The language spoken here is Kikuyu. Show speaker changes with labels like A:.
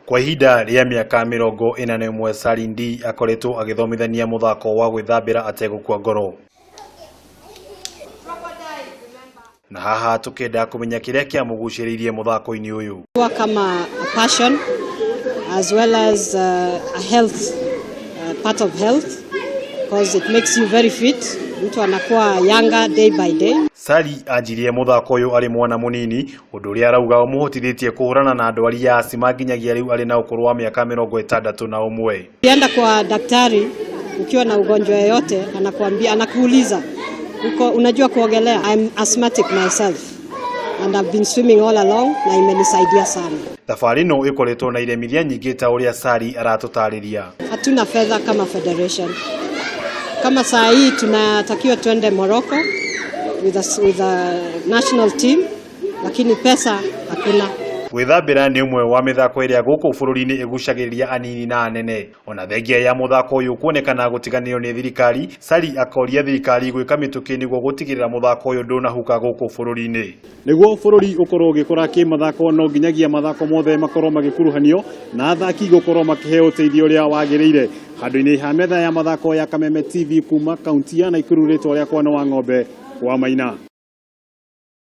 A: Kwa ihinda rĩa mĩaka 41 Sally Ndii akoretwo agĩthomithania mũthako wa gwĩthambĩra ategũkua ngoro. Na haha tũkĩenda kũmenya kĩrĩa kĩamũgucĩrĩirie mũthako-inĩ ũyũ.
B: Kuwa kama a passion as well as a health part of health because it makes you very fit. Mtu anakuwa younger day by day.
A: Sally anjirie mũthako ũyũ arĩ mwana mũnini, ũndũ ũrĩa arauga ũmũhotithĩtie kũhũrana na ndwari ya asima nginyagia rĩu arĩ na ũkũrũ wa mĩaka 61.
B: Ukienda kwa daktari ukiwa na ugonjwa yoyote, anakuambia, anakuuliza uko unajua kuogelea. I'm asthmatic myself and I've been swimming all along na imenisaidia sana.
A: Thabarĩ ĩno ĩkoretwo na iremithia nyingĩ ta ũrĩa Sally aratũtarĩria.
B: Hatuna fedha kama federation. Kama saa hii tunatakiwa tuende Morocco with a national team, lakini pesa hakuna.
A: Gwĩthambĩra nĩ ũmwe wa mĩthako ĩrĩa gũkũ bũrũri-inĩ ĩgucagĩrĩria anini na anene. Ona thengia ya mũthako ũyũ kuonekana gũtiganĩrio nĩ thirikari, Sally akoria thirikari gwĩka mĩtũkĩ nĩguo gũtigĩrĩra mũthako ũyũ ndũnahuka gũkũ bũrũri-inĩ. Nĩguo bũrũri ũkorwo ũgĩkũra kĩmathako no nginyagia mathako mothe makorwo magĩkuruhanio na athaki gũkorwo makĩheo ũteithio ũrĩa wagĩrĩire. Handũ-inĩ ha metha ya mathako ya Kameme TV kuma kaunti ya Naikuru, rĩtwa rĩakwa nĩ Wang'ombe wa Maina.